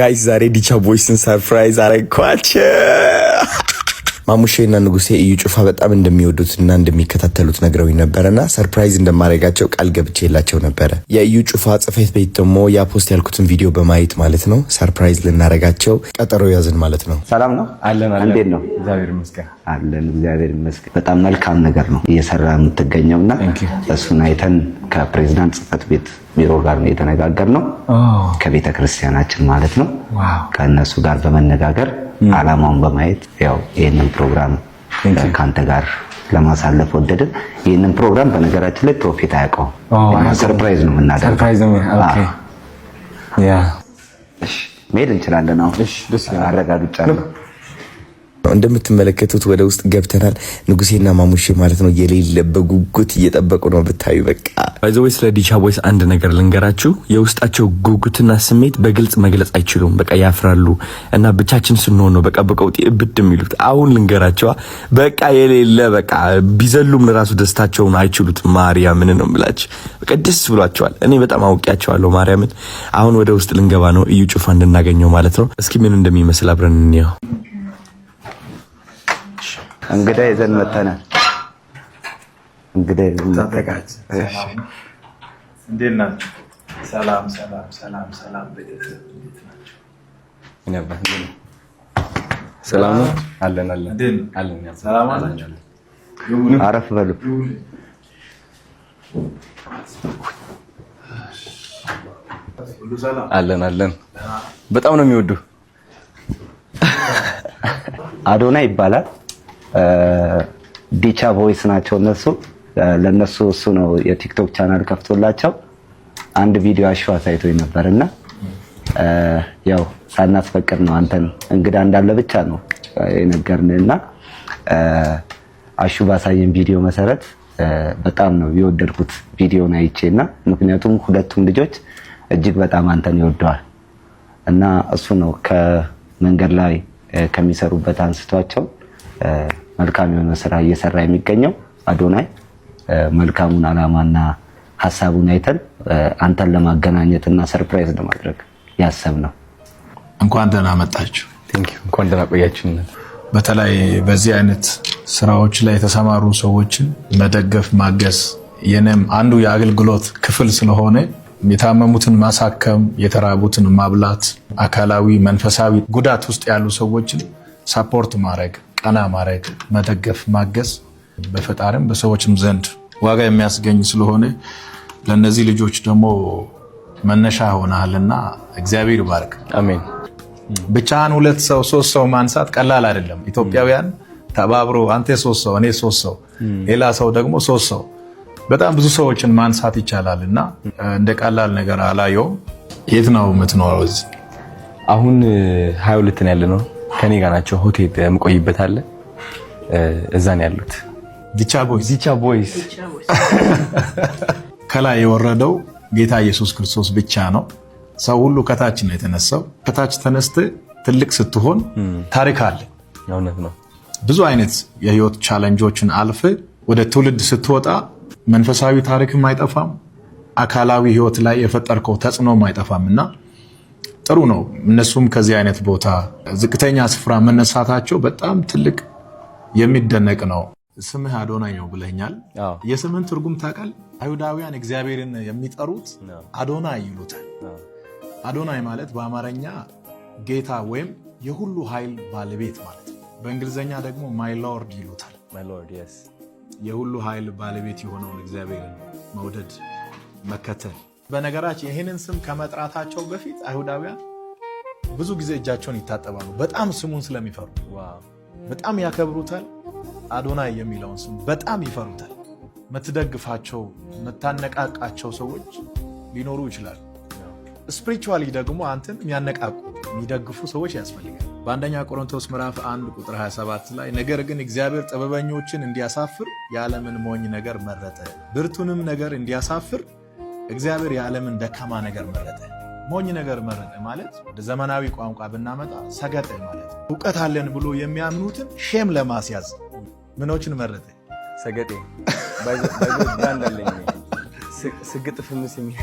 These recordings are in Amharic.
Guys፣ ዛሬ ዲቻ ቦይስን surprise አረግኳቸው። ማሙሼና ንጉሴ እዩ ጩፋ በጣም እንደሚወዱት እና እንደሚከታተሉት ነግረውኝ ነበረና surprise እንደማደርጋቸው ቃል ገብቼላቸው ነበረ። የእዩ ጩፋ ጽሕፈት ቤት ደግሞ ያ post ያልኩትን ቪዲዮ በማየት ማለት ነው surprise ልናደርጋቸው ቀጠሮ ያዝን ማለት ነው። ሰላም ነው። አለን አለን። እንዴት ነው? እግዚአብሔር ይመስገን። አለን፣ እግዚአብሔር ይመስገን። በጣም መልካም ነገር ነው እየሰራ የምትገኘው እና Thank you. እሱን አይተን ከፕሬዚዳንት ጽሕፈት ቤት ቢሮ ጋር ነው የተነጋገርነው፣ ከቤተ ክርስቲያናችን ማለት ነው። ከእነሱ ጋር በመነጋገር አላማውን በማየት ያው ይህንን ፕሮግራም Thank you. ከአንተ ጋር ለማሳለፍ ወደድን። ይህንን ፕሮግራም በነገራችን ላይ prophet አያውቀውም። እኛ surprise ነው የምናደርገው። Surprise ነው። Okay, yeah. እሺ፣ መሄድ እንችላለን አሁን። እሺ፣ ደስ ይላል። አረጋግጫለሁ። እንደምትመለከቱት ወደ ውስጥ ገብተናል። ንጉሴና ማሙሼ ማለት ነው የሌለ በጉጉት እየጠበቁ ነው። ብታዩ በቃ። By the way፣ ስለ ዲቻ ቦይስ አንድ ነገር ልንገራችሁ። የውስጣቸው ጉጉትና ስሜት በግልጽ መግለጽ አይችሉም። በቃ ያፍራሉ እና ብቻችን ስንሆን ነው በቃ በቀውጢ እብድ የሚሉት። አሁን ልንገራቸዋ፣ በቃ የሌለ በቃ ቢዘሉም ለራሱ ደስታቸውን አይችሉትም። ማርያምን ነው የምላችሁ። በቃ ደስ ብሏቸዋል። እኔ በጣም አውቄያቸዋለሁ ማርያምን። አሁን ወደ ውስጥ ልንገባ ነው፣ እዩ ጩፋ እንድናገኘው ማለት ነው። እስኪ ምን እንደሚመስል አብረን እንየው። እንግዳ ይዘን መተናል። እንግዳ ይዘን መተናል። እንዴት ናችሁ? ሰላም ሰላም ሰላም ሰላም፣ ቤተሰብ እንዴት ናቸው? እኔ አባት እንዴት ነው? ሰላም ነው? አለን አለን። እንዴት ነው? አለን yeah። ሰላም አለን አላችሁ? አለን። አረፍ በሉ። ሁሉ ሰላም? አለን አለን። በጣም ነው የሚወዱ። አዶናይ ይባላል። ዲቻ ቦይስ ናቸው እነሱ። ለነሱ እሱ ነው የቲክቶክ ቻናል ከፍቶላቸው አንድ ቪዲዮ አሹ አሳይቶኝ ነበር እና ያው ሳናስፈቅድ ነው፣ አንተን እንግዳ እንዳለ ብቻ ነው የነገርን እና አሹ ባሳየን ቪዲዮ መሰረት በጣም ነው የወደድኩት ቪዲዮን አይቼ እና ምክንያቱም ሁለቱም ልጆች እጅግ በጣም አንተን ይወደዋል እና እሱ ነው ከመንገድ ላይ ከሚሰሩበት አንስቷቸው መልካም የሆነ ስራ እየሰራ የሚገኘው አዶናይ። መልካሙን አላማና ሀሳቡን አይተን አንተን ለማገናኘት እና surprise ለማድረግ ያሰብነው። እንኳን ደህና መጣችሁ። Thank you። እንኳን ደህና ቆያችሁ። በተለይ በዚህ አይነት ስራዎች ላይ የተሰማሩ ሰዎችን መደገፍ፣ ማገዝ የኔም አንዱ የአገልግሎት ክፍል ስለሆነ የታመሙትን ማሳከም፣ የተራቡትን ማብላት፣ አካላዊ መንፈሳዊ ጉዳት ውስጥ ያሉ ሰዎችን support ማድረግ፣ ቀና ማድረግ፣ መደገፍ፣ ማገዝ በፈጣሪም በሰዎችም ዘንድ ዋጋ የሚያስገኝ ስለሆነ ለእነዚህ ልጆች ደግሞ መነሻ ሆነሃልና እግዚአብሔር ይባርክ። አሜን። ብቻህን ሁለት ሰው ሶስት ሰው ማንሳት ቀላል አይደለም። ኢትዮጵያውያን ተባብሮ አንተ ሶስት ሰው፣ እኔ ሶስት ሰው፣ ሌላ ሰው ደግሞ ሶስት ሰው፣ በጣም ብዙ ሰዎችን ማንሳት ይቻላል እና እንደ ቀላል ነገር አላየውም። የት ነው የምትኖረው? እዚህ? አሁን 22 ነው ያለ ነው። ከኔ ጋር ናቸው። ሆቴል የምቆይበት አለ፣ እዛ ነው ያሉት። ዲቻ ቦይስ። ዲቻ ቦይስ። ከላይ የወረደው ጌታ ኢየሱስ ክርስቶስ ብቻ ነው። ሰው ሁሉ ከታች ነው የተነሳው። ከታች ተነስተህ ትልቅ ስትሆን ታሪክ አለ። እውነት ነው። ብዙ አይነት የህይወት challenge ኦችን አልፈህ ወደ ትውልድ ስትወጣ መንፈሳዊ ታሪክም አይጠፋም፣ አካላዊ ህይወት ላይ የፈጠርከው ተጽዕኖም አይጠፋም እና ጥሩ ነው። እነሱም ከዚህ አይነት ቦታ ዝቅተኛ ስፍራ መነሳታቸው በጣም ትልቅ የሚደነቅ ነው። ስምህ አዶናይ ነው ብለኛል። አዎ። የስምህን ትርጉም ታውቃለህ? አይሁዳውያን እግዚአብሔርን የሚጠሩት አዶናይ ይሉታል። አዶናይ ማለት በአማርኛ ጌታ ወይም የሁሉ ኃይል ባለቤት ማለት ነው። በእንግሊዝኛ ደግሞ my Lord ይሉታል። My Lord, yes. የሁሉ ኃይል ባለቤት የሆነውን እግዚአብሔርን መውደድ፣ መከተል። በነገራችን ይህንን ስም ከመጥራታቸው በፊት አይሁዳውያን ብዙ ጊዜ እጃቸውን ይታጠባሉ። በጣም ስሙን ስለሚፈሩ በጣም ያከብሩታል። አዶናይ የሚለውን ስም በጣም ይፈሩታል። የምትደግፋቸው፣ የምታነቃቃቸው ሰዎች ሊኖሩ ይችላሉ። Spiritually ደግሞ አንተን የሚያነቃቁ፣ የሚደግፉ ሰዎች ያስፈልጋል። በአንደኛ ቆሮንቶስ ምዕራፍ 1 ቁጥር 27 ላይ ነገር ግን እግዚአብሔር ጥበበኞችን እንዲያሳፍር የዓለምን ሞኝ ነገር መረጠ፣ ብርቱንም ነገር እንዲያሳፍር እግዚአብሔር የዓለምን ደካማ ነገር መረጠ። ሞኝ ነገር መረጠ ማለት ወደ ዘመናዊ ቋንቋ ብናመጣ ሰገጤ ማለት ነው። እውቀት አለን ብሎ የሚያምኑትን shame ለማስያዝ ምኖችን መረጠ? ሰገጤ brand አለኝ፣ ስግጥ ፍምስ የሚል።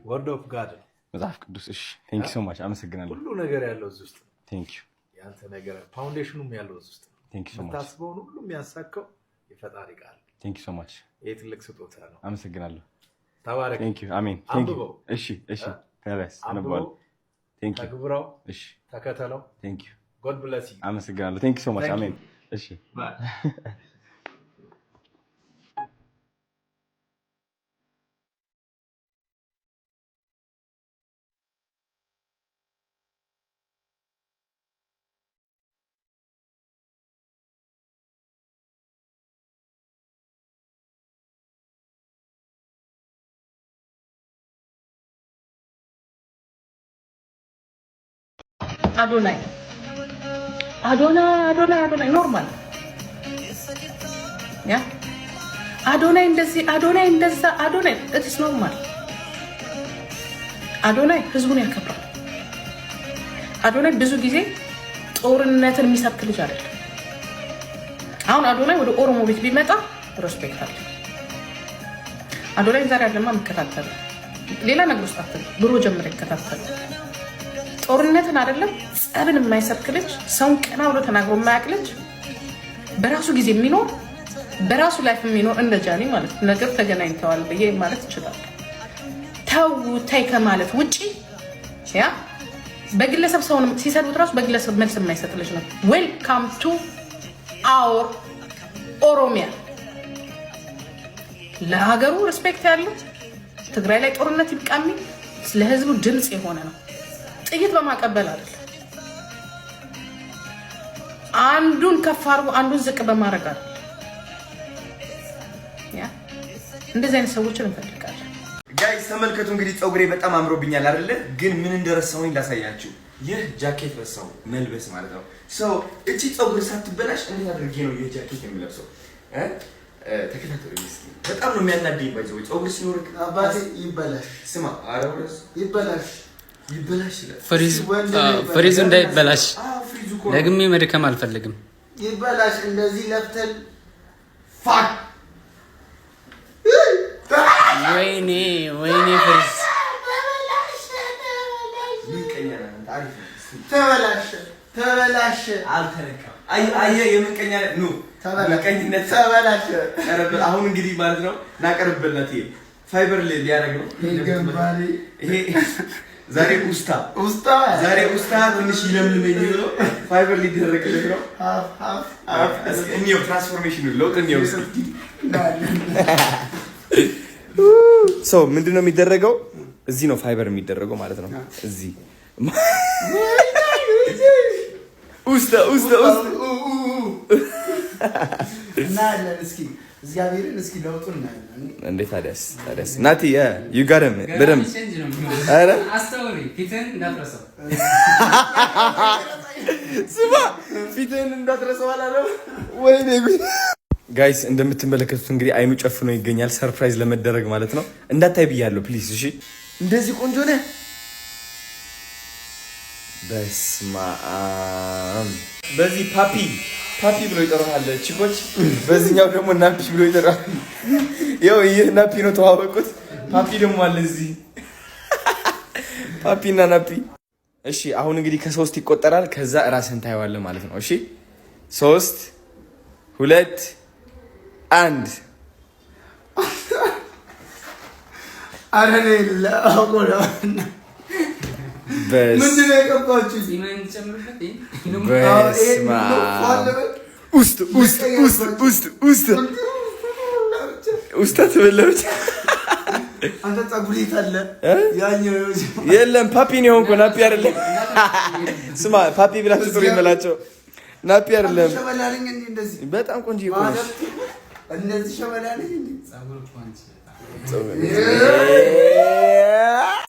Word of God። መጽሐፍ ቅዱስ። እሺ፣ thank you so much፣ አመሰግናለሁ። ሁሉ ነገር ያለው እዚህ ውስጥ ነው። Thank you። ያንተ ነገር foundation ኑም ያለው እዚህ ውስጥ ነው። Thank you so much። የምታስበውን ሁሉ የሚያሳካው የፈጣሪ ቃል። Thank you so much። ይህ ትልቅ ስጦታ ነው። አመሰግናለሁ። ተባረክ። Thank you። አሜን። Thank you። አንብበው። እሺ፣ ታዲያስ አንብበው፣ አነበዋለሁ። Thank you። ተግብረው፣ እሺ፣ ተከተለው። Thank you። God bless you። አመሰግናለሁ። Thank you so much። Thank you. አሜን። እሺ። Bye. አዶናይ አዶናይ አዶናይ አዶናይ normal፣ yeah፣ አዶናይ እንደዚህ፣ አዶናይ እንደዛ፣ አዶናይ it's normal። አዶናይ ህዝቡን ያከብራል። አዶናይ ብዙ ጊዜ ጦርነትን የሚሰብክ ልጅ አይደለም። አሁን አዶናይ ወደ ኦሮሞ ቤት ቢመጣ respect አለ። አዶናይ ዛሬ አይደለማ የምከታተለው፣ ሌላ ነገር ውስጥ አትል ድሮ ጀምሮ ይከታተሉ። ጦርነትን አይደለም ጸብን የማይሰብክ ልጅ፣ ሰውን ቀና ብሎ ተናግሮ የማያውቅ ልጅ፣ በራሱ ጊዜ የሚኖር፣ በራሱ life የሚኖር፣ እንደ ጃኒ ማለት ነው። ነገር ተገናኝተዋል ብዬ ማለት ይችላል። ተው ተይ ከማለት ውጪ yeah፣ በግለሰብ ሰውን ሲሰድቡት ራሱ በግለሰብ መልስ የማይሰጥ ልጅ ነው። Welcome to our ኦሮሚያ። ለሀገሩ respect ያለው፣ ትግራይ ላይ ጦርነት ይብቃሚ ለህዝቡ ድምፅ የሆነ ነው። ጥይት በማቀበል አይደለም። አንዱን ከፍ አድርጎ አንዱን ዝቅ በማድረግ አይደለም። Yeah፣ እንደዚህ አይነት ሰዎችን እንፈልጋለን። Guys ተመልከቱ እንግዲህ ፀጉሬ በጣም አምሮብኛል አይደለ? ግን ምን እንደረሳሁኝ ላሳያችሁ። ይህ ጃኬት ረሳሁ መልበስ ማለት ነው። So እቺ ፀጉር ሳትበላሽ እንዴት አድርጌ ነው ይህ ጃኬት የሚለብሰው? እ? ተከታተሉ እስኪ። በጣም ነው የሚያናደኝ። By the way ፀጉር ሲኖር አባቴ ይበላሽ። ስማ፣ ኧረ ወደሱ። ይበላሽ። ይበላሽ ይላል። ወንድ ነው ይበላሽ። ፍሪዙ እንዳይበላሽ። አዎ፣ ፍሪዙ እኮ ነው። ደግሜ መድከም አልፈልግም። ይበላሽ። እንደዚህ ለፍተን fuck። ወይኔ ወይኔ ፍሪዝ። ምቀኛ ነህ አንተ። አሪፍ ነው። እስኪ ተበላሸ ተበላሸ። አልተነካም። አየህ አየህ፣ የምቀኛ ኑ ምቀኝነት። ተበላሸ። ቀረብ። አሁን እንግዲህ ማለት ነው ናቀርብለት። ይሄ ፋይበር ሊያደርግ ነው። ይገባል። ይሄ ዛሬ ኡስታ ውስጣ ዛሬ ኡስታ ትንሽ ይለምልመኝ ብሎ ፋይበር ሊደረግለት ነው። ሀፍ ሀፍ ሀፍ። እስኪ እንየው፣ transformation ኑ ለውጥ እንየው እስኪ። So ምንድነው የሚደረገው? እዚህ ነው ፋይበር የሚደረገው ማለት ነው። እዚህ ኡስታ ኡስታ ኡስታ። እናያለን። እስኪ እግዚአብሔርን እስኪ ለውጡን እናያለን። እንዴ ታዲያስ ታዲያስ ናቲ you got him በደንብ። ኧረ አስተውሪ፣ ፊትህን እንዳትረሳው። ስማ፣ ፊትህን እንዳትረሳው አላለም? ወይኔ ጉድ! Guys እንደምትመለከቱት እንግዲህ አይኑ ጨፍኖ ይገኛል። Surprise ለመደረግ ማለት ነው። እንዳታይ ብያለሁ please። እሺ፣ እንደዚህ ቆንጆ ነህ። በስመ አብ። በዚህ ፓፒ ፓፒ ብሎ ይጠራሃል ቺኮች፣ በዚህኛው ደግሞ ናፒ ብሎ ይጠራል። ያው ይህ ናፒ ነው፣ ተዋወቁት። ፓፒ ደግሞ አለ እዚህ፣ ፓፒ እና ናፒ። እሺ፣ አሁን እንግዲህ ከሶስት ይቆጠራል። ከዛ ራስህን ታየዋለህ ማለት ነው። እሺ፣ ሶስት፣ ሁለት፣ አንድ። ኧረ እኔ አውቆ ነው። ምንድን ነው የቀባችሁኝ? ጺምህን ጨምርበት። በስመ አብ። ውስጥ ውስጥ ውስጥ ውስጥ ውስጥ ውስጥ ትበለች። አንተ ፀጉር የት አለ? ያኛው የለም፣ ፓፒ ነው የሆንኩ፣ ናፒ አይደለም። ስማ፣ ፓፒ ብላችሁ ጥሩ ይመላቸው፣ ናፒ አይደለም። ሸበላ ነኝ እንዴ እንደዚህ? በጣም ቆንጆ እኮ ነሽ። እንደዚህ ሸበላ ነኝ እንዴ? ጸጉር እኮ አንቺ